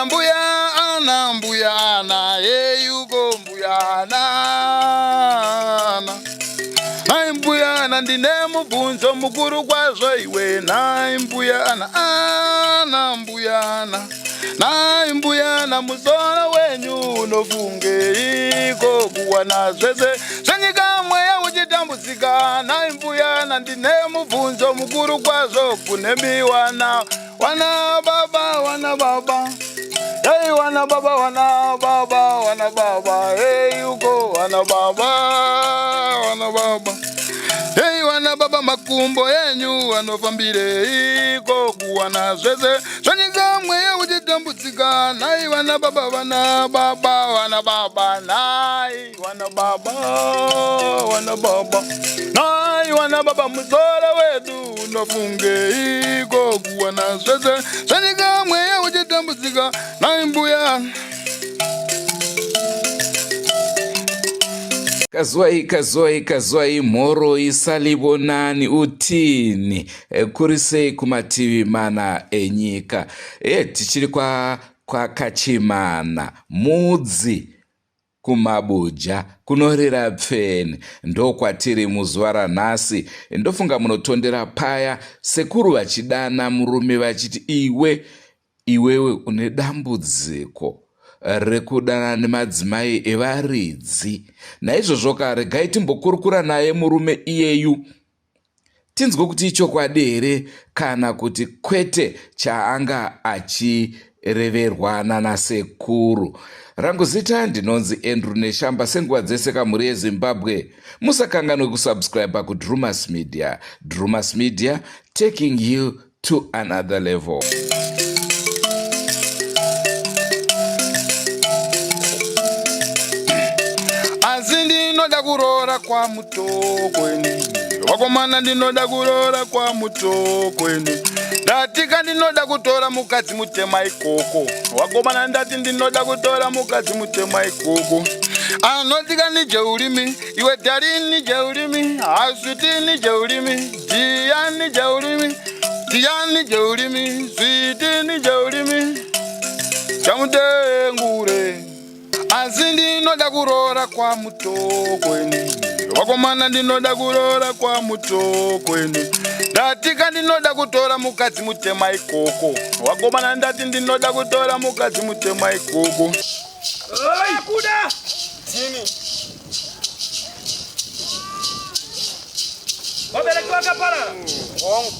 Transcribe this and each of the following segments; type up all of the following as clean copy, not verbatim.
Mbuya ana mbuya ana yeyuko mbuya ana ana Nhai mbuya ana ndine mubvunzo mukuru kwazvo iwe nhai mbuya ana ana mbuya ana nhai mbuya ana musoro wenyu unofungeiko kuwana zvese zvenyika mweya uchitambudzika nhai mbuya ana ndine mubvunzo mukuru kwazvo kune miwana Wana baba, wana baba. Hey, wana baba, wana baba, wana baba. Hey, uko, wana baba, wana baba. Hey, wana baba, makumbo yenyu anofambire iko kuwana zvese zvanyika mweya uchitambudzika. Nhai wana baba, wana baba, wana baba, nhai wana baba, wana baba. Nhai wana baba, musoro wedu Unofungeiko kuwana zvese zvenyika mweya uchitambudzika nhai mbuya. Kazwai kazwai kazwai mhoroi salibonani uthini eh, kuri sei kumativi mana enyika e tichiri kwa kwakachimana mudzi Kumabuja kunorira pfeni ndokwatiri muzuva ranhasi. Ndofunga munotondera paya sekuru vachidana murume vachiti iwe iwewe une dambudziko rekudana nemadzimai evaridzi. Naizvozvoka regai timbokurukura naye murume iyeyu tinzwe kuti ichokwadi here kana kuti kwete chaanga achireverwa nanasekuru. Rangu zita ndinonzi Andrew Neshamba senguva dzese kamhuri yeZimbabwe. Musakanganwe kusubscribe kuDrumas Media. Drumas Media taking you to another level. Asi ndinoda kuroora kwamutoko ini vakomana, ndinoda kuroora kwamutoko ini ndatika ndinoda kutora mukadzi mutema ikoko vakomana, ndati ndinoda kutora mukadzi mutema ikoko anotika nijeulimi iwe darini jeulimi aswitini jeulimi Tiyani jeulimi, tiyani jeulimi, switini jeulimi, chamutengure. Asi ndinoda kuroora kwaMutoko ini, vakomana ndinoda kuroora kwaMutoko ini. Ndatika ndinoda kutora mukadzi mutema ikoko, vakomana ndati ndinoda kutora mukadzi mutema ikoko. Kuda! Tini. Vabereki vakaparara. Hongu.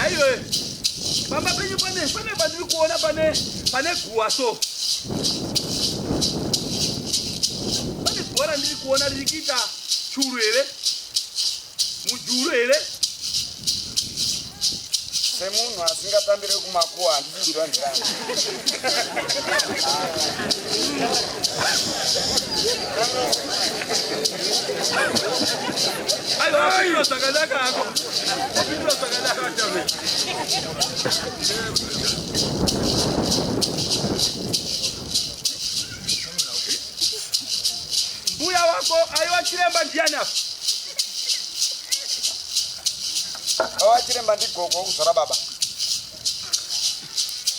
Aiwe. Pamba penyu pane pane pandiri kuona pane pane guwa so. Pane guwa randiri kuona riri kuita churu here? Mujuru here? Semunhu asingatambire kumakuwa handisi kuziva ndirani. Aiwa, wapindura zvakanaka hako. Wapindura zvakanaka. Mbuya wako aiwa chiremba ndiani apa? Aiwa chiremba ndigogo wekuzvara baba.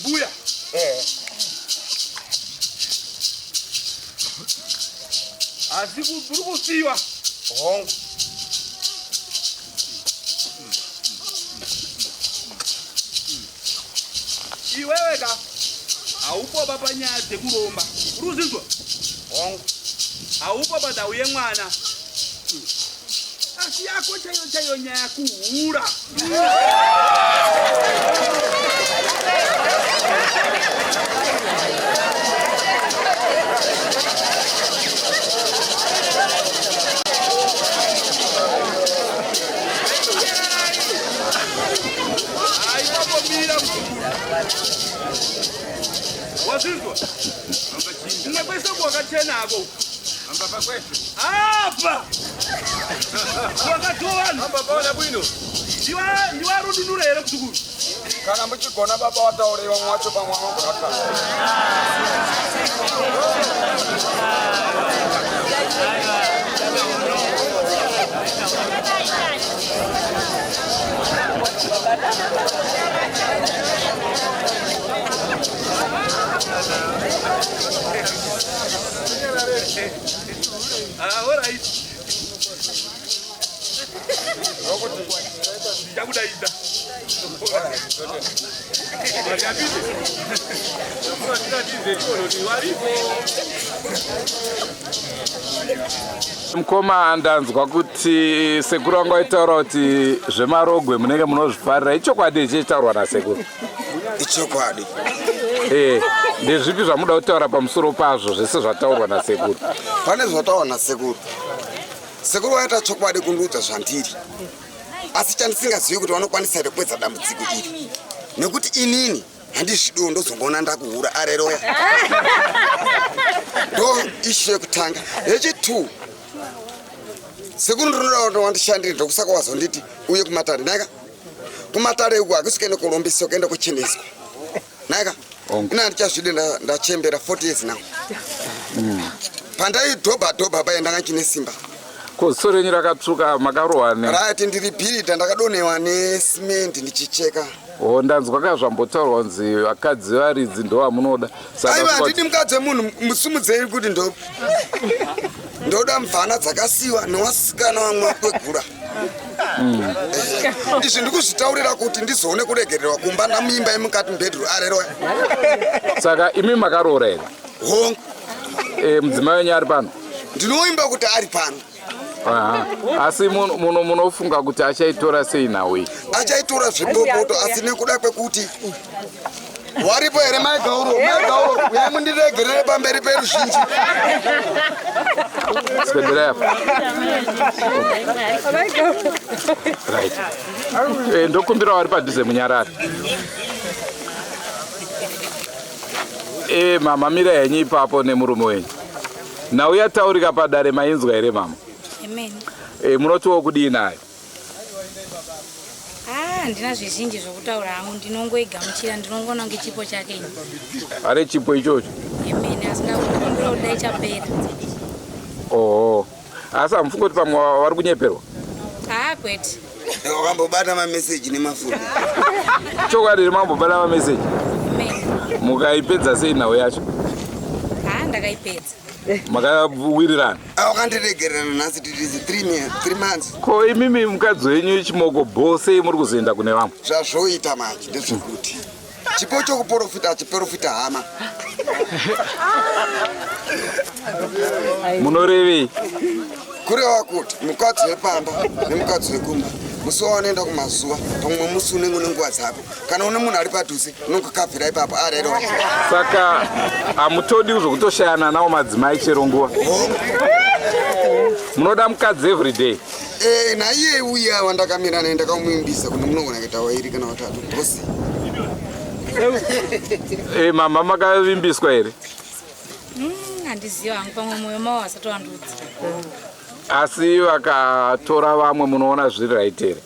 Mbuya. Eh. Asi kuri kusiwa. Hongu. Iwewe ka haupoba panyaya dzekuromba. Uri kuzvinzwa? Hongu. Haupo panhau yemwana. Asi yako chaiyo chaiyo nyaya kuhura. Haipapomira muzukuru. Wazvinzwa? Kumwe kwese uko wakachena hako. Apa! Wakatoa vanhu. Ndiwarudunura here muzukuru? Kana muchigona baba wataure vamwe wacho pamwe vanogona kutaura. Ah, all right. Ndichakudaidza. Mukoma, ndanzwa kuti sekuru vangu vaitaura kuti zvemarogwe munenge munozvifarira. Ichokwadi ichichitaurwa nasekuru? Ichokwadi. Eh, ndezvipi zvamuda kutaura pamusoro pazvo zvese zvataurwa nasekuru? Pane zvataurwa nasekuru. Sekuru vaita chokwadi kundiudza zvandiri, asi chandisingazivi kuti vanokwanisa here kupedza dambudziko iri, nekuti inini handizvidiwo, ndozongoona ndakuhura areroya. Ndo ishu yekutanga. Yechi2, sekuru, ndinoda kuti wandishandire, ndokusaka wazonditi uye kumatare. Naika kumatare uku hakusi kuenda kurombiswa, kuenda kucheneswa. Naika ina handichazvidi, ndachembera 40 years now. Pandaidhobha dhobha paya ndanga chine simba. Ko ziso renyu rakatsvuka, makarohwa ne? Right, ndiri bhiridha, ndakadonewa nesimendi ndichicheka. O, ndanzwa ka zvambotaurwa kunzi vakadzi varidzi ndo vamunoda. Saka aiwa, handidi mukadzi wemunhu. Musumudzei kuti ndo ndoda mvana dzakasiwa newasikana vamwe vakwegura. Izvi ndikuzvitaurira kuti ndizoone kuregererwa kumba ndamuimba yemukati mubedroom arero. Saka imi makaroora here? Hongu. E, mudzimai wenyu ari pano? Ndinoimba kuti ari pano. Aha. Asi munofunga kuti achaitora sei nhau iyi? Achaitora zvipopoto, asi nekuda kwekuti waripo here maigauro? Maigauro, uyai mundiregerere pamberi peruzhinji. Swederai apa. Right. E, ndokumbira vari padhuze munyarari. E, mama, mira henyu ipapo nemurume wenyu. Nhau yataurika padare mainzwa here, mama? Amen. E, munotiwo kudii nayo? Ah, handina zvizhinji zvokutaura hangu, ndinongoigamuchira, ndinongoona kunge chipo chake ini. Ane chipo ichocho? Amen, asi ndakukumbira kuti dai chapera. Oho, asi hamufungi kuti pamwe vari kunyeperwa? Haa, kwete. Wakambobata mameseji nemafoni? Chokwadi, mambobata mameseji? Amen. Mukaipedza sei nhau yacho? Haa, ndakaipedza. Makawirirana? Wakandiregerera nhasi titizi 3 months. Ko imimi mukadzi wenyu chimoko bho, sei muri kuzoenda kune vamwe? Zvazvoita manje ndezvekuti chipo chokuprofita achiprofita hama. Munorevei? Kureva kuti mukadzi wepamba nemukadzi wekumba, musi wawanoenda kumazuva, pamwe musi unenge une nguva dzako. Kana une munhu ari padhuze, unongokabvira ipapo arero. Saka hamutodi zvokutoshayana nawo madzimai chero nguva? Munoda mukadzi everyday? Eh, naiye uya wandakamira naye ndakamuimbisa kuti munogona kuita wairi kana watatu bosi. E, mama, makavimbiswa here? Handiziva hangu, pamwe mwoyo mavo vasati wandudza. Asi vakatora vamwe munoona zviri right here?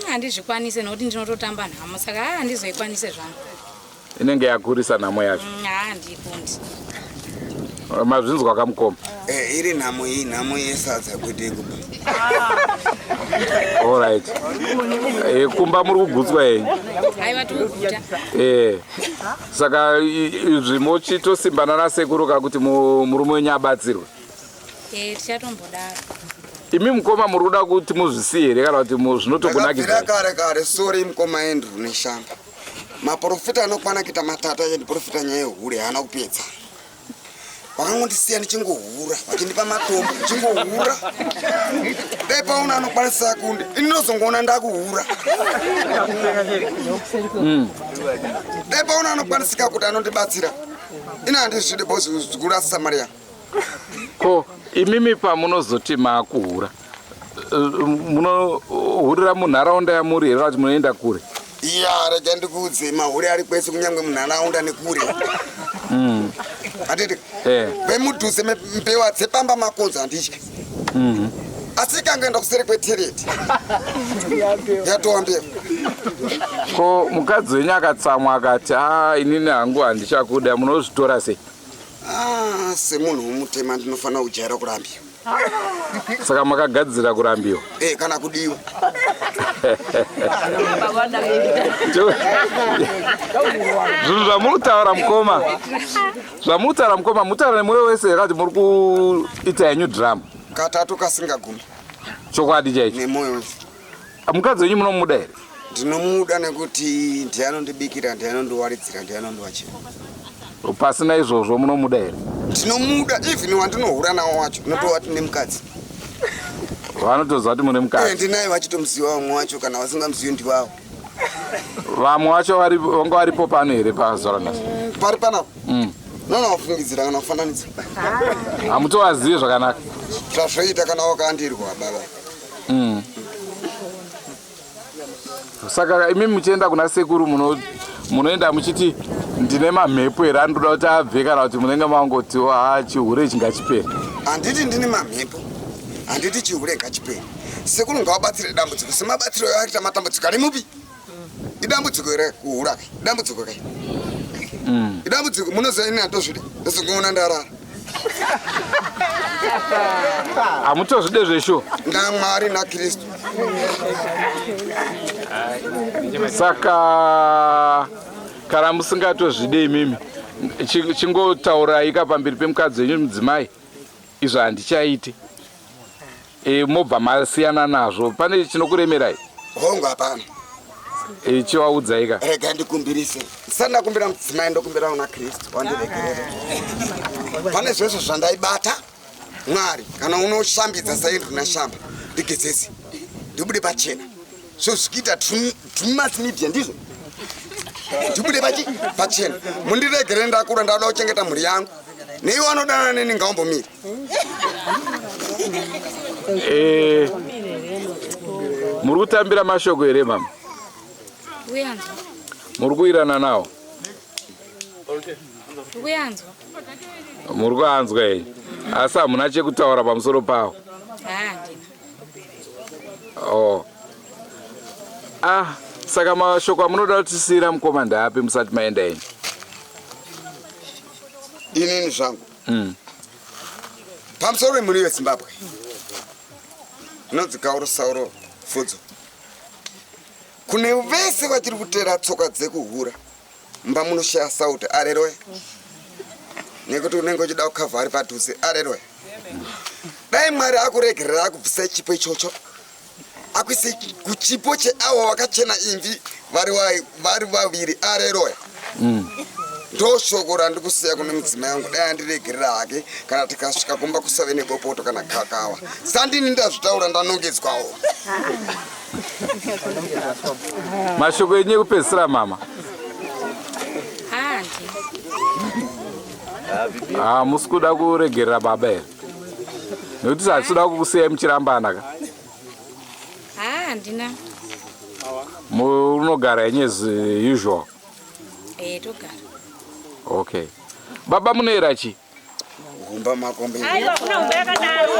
Handizvikwanise nokuti ndinototamba nhamo, saka haa, handizoikwanise zvangu. Inenge yakurisa nhamo yacho. Haa, handikundi. Mazvinzwa kamukoma? Eh, iri nhamo iyi, nhamo yesadza kwete yekuba. Allright. E, kumba muri kugutswa henyu? Aiwa, tikuguta. E, saka izvi mochitosimbana nasekuru kakuti murume wenyu abatsirwe? Eh, tichatombodaro. Imi mukoma, muri kuda kuti muzvisiye here kana kuti Ndakabvira zvinotokunakidzai? kare kare. Sorry, mukoma Andrew Neshamba, maprofita anokwana kuita matatu achandiprofita nyaya yehure, haana kupedza. Vakangondisiya ndichingohura, vachindipa matombo ndichingohura. Dai pauna anokwanisa kundi ini ndozongoona ndakuhura. Dai pauna anokwanisika kuti anondibatsira, ini handizvidi because kurasa mari yangu. Ko imimi pamunozoti maakuhura, munohurira munharaunda yamuri here kana kuti munoenda kure? Iya, rega ndikuudze, mahure ari kwese, kunyange munharaunda nekure, handiti? Eh. Vemudhuze mbewa dzepamba makonzo handityi, asi ikangoenda kuseri kwetereti yatova mbeu. Ko mukadzi wenyu akatsamwa akati, "A, inini hangu handichakuda," munozvitora sei? Ah, semunhu womutema ndinofanira kujaira kurambiwa. Saka makagadzira kurambiwa? Eh, kana kudiwa. Zvinhu zvamuri kutaura mukoma, zvamuri kutaura mukoma, mutaura nemwoyo wese here kuti muri kuita henyu drama? Katatu kasingagumi. Chokwadi chaicho. Nemwoyo wese. Mukadzi wenyu munomuda here? Ndinomuda nekuti ndiye anondibikira, ndiye anondiwaridzira, ndiye anondiwachira. Pasina izvozvo munomuda here? Ndinomuda, even wandinohura nawo wacho ndinotova tine mukadzi. Vanotoziva kuti mune mukadzi. Eh, ndinaye vachitomuziva vamwe wacho, kana vasingamuzivi ndiwavo. Vamwe vacho vanga varipo pano here pazuva ranhasi? Pari panapa? Nona wafungidzira kana kufananidza. Hamutovazivi zvakanaka. Zvazvoita kana wakandirwa baba. Saka imi muchienda kuna sekuru munoenda muchiti ndine mamhepo here anotoda kuti abve, kana kuti munenge mangoti ha chihure ichi ngachipere? Handiti ndine mamhepo, handiti chihure ngachipere. Sekuru ngavabatsire dambudziko semabatsiro akaita matambudziko ari mupi. Idambudziko here kuhura kai? Idambudziko kai? Idambudziko munoziva ini handozvide, ndozongoona ndarara. Hamutozvide zveshuwa? NaMwari naKristu. Saka kana musingatozvide imimi, chingotaurai ka pamberi pemukadzi wenyu, mudzimai, izvo handichaiti. Mobva masiyana nazvo. Pane chinokuremerai? Hongu, hapana. Chiwaudzai ka. Rega ndikumbirise. Ndisati ndakumbira mudzimai, ndokumbira kuna Kristu wandiregerere. Pane zvese zvandaibata, Mwari, kana unoshambidza saEndrew Nashamba, ndigezese ndibude pachena. So zvichiita Drewmas Media ndizvo ndibude pachena. Mundiregere, ndakura, ndauda kuchengeta mhuri yangu. Neiwe anodanana neni ngaumbomira. Muri kutambira mashoko here mama? Kuyanzwa. Muri kuirana nawo? Kuyanzwa. Muri kuanzwa here? Asi hamuna chekutaura pamusoro pawo? Handina. Oh. Ah, saka mashoko amunoda kutisiyira mukoma ndaapi musati maenda henyu? Inini zvangu pamusoro wemhuri yeZimbabwe inonzi Kauro Sauro Fudzo, kune vese vachiri kutera tsoka dzekuhura mumba munoshaya sauti, areroya, nekuti unenge uchida kukavha ari padhuze, areroya. Dai Mwari akuregerera, akubvisa chipo ichocho, akuise kuchipo cheavo vakachena imvi vari vaviri, areroya. Ndo shoko randikusiya kune mudzimai wangu. Dai andiregerera hake, kana tikasvika kumba kusave nebopoto kana kakawa. Sandini ndazvitaura, ndanongedzwawo. Mashoko enyu ekupedzisira mama? Handina. Ah, musi kuda kuregerera baba here? Nekuti hatisi kuda kukusiyai muchirambana ka. Handina. Munogara henyu as usual? Eh, togara. Okay. Baba, munoera chi? Humba makombe. Aiwa, kuna humba yakadaro.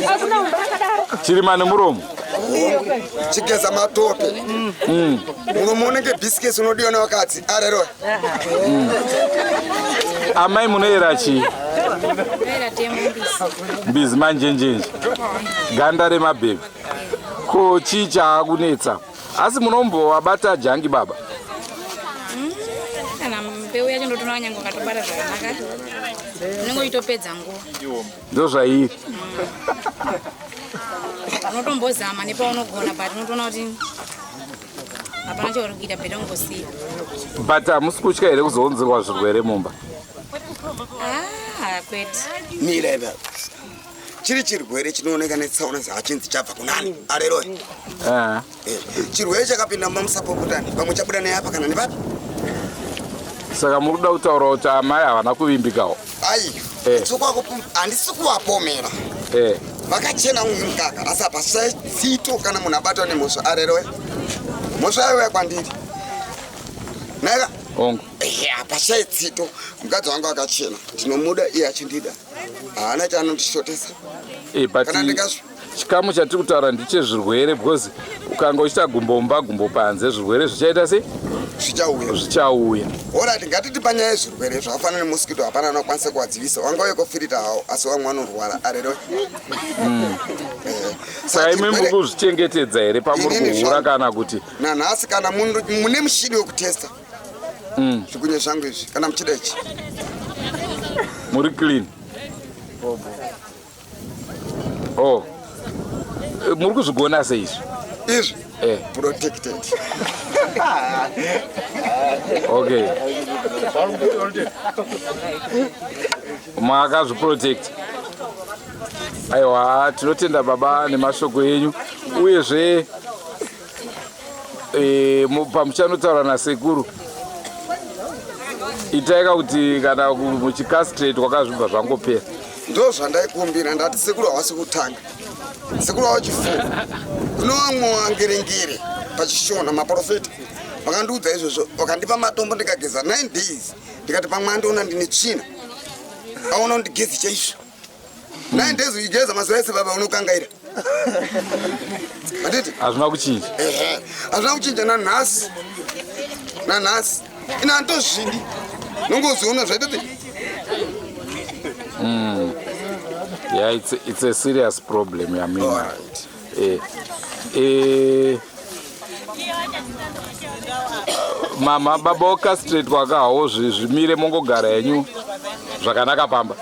Hakuna humba yakadaro. Chirima nemuromo. Chigeza matope, muromo unenge bhisikesi unodiwa nevakadzi, areroya. Amai, munoera chi? Toera temo mbisi. Mbizi manjenjenje. Ganda remabhebhi. Ko chii chaakunetsa? Asi munombovabata jangi baba? Kana mbeu yacho ndotoona nyange ukatobata zvakanaka unenge uchitopedza nguva. Ndo zvairi. Unotombozama nepaunogona, but unotoona kuti hapana chauri kuita, better ungosiya. But hamusi kutya here kuzounzirwa zvirwere mumba? Ah, kwete. Mira ipapo. Chiri chirwere chinooneka netsaona hachinzi chabva kunani, areroya. Chirwere chakapinda mumba musapopotani, pamwe chabuda neapa kana nepapi. Saka muri kuda kutaura kuti amai havana kuvimbikawo? Ai. Handisi kuvapomera. Vakachena mukaka, asi hapasai tsito kana munhu abatwa nemhosva, areroya. Mhosva yaiuya kwandiri naika. Ongo. Hapashai tsito. Mukadzi wangu akachena, ndinomuda, iye achindida, haana chaanondishotesa. But Kana chikamu chatiri kutaura ndechezvirwere, because ukanga uchiita gumbo mumba, gumbo panze, zvirwere zvichaita sei? Zvichauya, zvichauya. Orit, ngatiti panyaya yezvirwere zvakafanana nemosquito, hapana anokwanisa kuvadzivisa. Wanga uye kofirita hawo, asi vamwe vanorwara arero. Saka imi muri kuzvichengetedza here pamuri kuhura kana kuti? Nanhasi kana mune mushini wekutesta zvikunye zvangu izvi, kana muchida ichi. Muri clean? Oh, muri kuzvigona sei izvi? Izvi protected. Okay, makazviprotect. Aiwa, tinotenda baba nemashoko enyu. Uyezve pamuchanotaura nasekuru, itaika kuti kana muchicastrate kwakazvibva zvangopera. Ndo zvandaikumbira. Ndati sekuru havasi kutanga, sekuru vavo chifuko kune vamwe wangerengere pachishona maprofita vakandiudza izvozvo, vakandipa matombo ndikageza 9 days. Ndikati pamwe andiona ndine tsvina, aona kundigezi chaizvo. 9 days uchigeza mazuva ese, baba, unokangaira, handiti? Hazvina kuchinja. Ehe, hazvina kuchinja nanhasi, nanhasi ina handitozvidi, nongoziona zvaitoti. Yeah, it's a serious problem yamina. Alright. Mama, baba wocastrate kwakahawo zvimire, mongogara henyu zvakanaka pamba.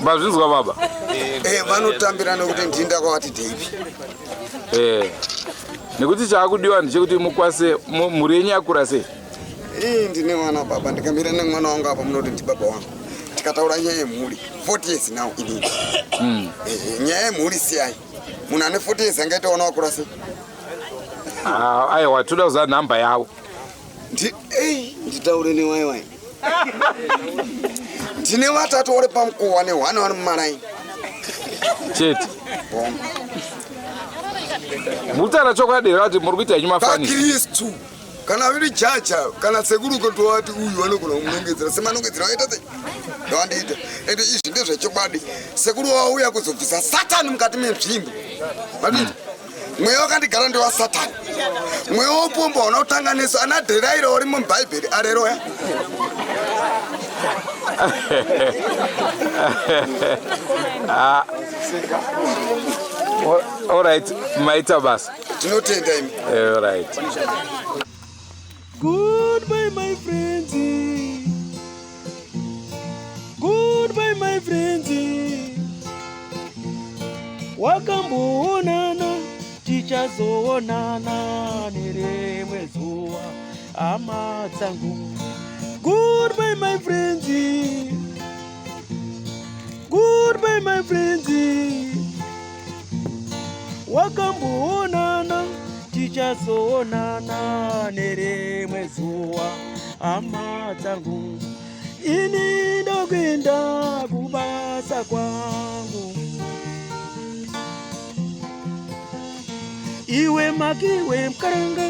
Mazvinzwa, baba? Vanotambira nekuti ndinda kwavati dheipi. Nekuti chaakudiwa ndechekuti mukwase mhuri yenyu yakura sei? Ii, ndine mwana baba. Ndikamira nemwana wangu apa, munoti ndibaba wangu. Tikataura nyaya yemhuri, 40 years now inini. Nyaya yemhuri siyai, munhu ane 40 years angaita wana wakura sei? Ah, aiwa, toda kuziva nhamba yavo. Ei, nditaure newaiwai, ndine vatatu vari pamukowa nehwana vari mumaraini. Chete. Bongo. Mutaura chokwadi here kuti muri kuita henyu mafanisi? Pakristu, kana viri jaja kana sekuruko, tovati uyu vanogona kumunongedzera semanongedzero aita sei ndawandiita. Ende izvi ndezvechokwadi, sekuru wauya kuzobvisa Satani mukati menzvimbo. Madii, mweya wakandigara ndewasatani, mweya wopomba hauna nesu. Ana Dheraira uri mubhaibheri areroya. Ah. Alright, maita basa. Tinotenda imi. Alright. Goodbye, my friends. Goodbye, my friends. Wakamboonana, tichazoonana nerimwe zuva, hama dzangu. Goodbye, my friends. Goodbye, my friends. Wakamboonana, tichazoonana nerimwe zuva, hama dzangu. Ini ndokuenda kubasa kwangu. Iwe makiwe mkaranga.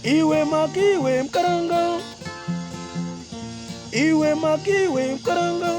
Iwe makiwe mkaranga, iwe makiwe mkaranga.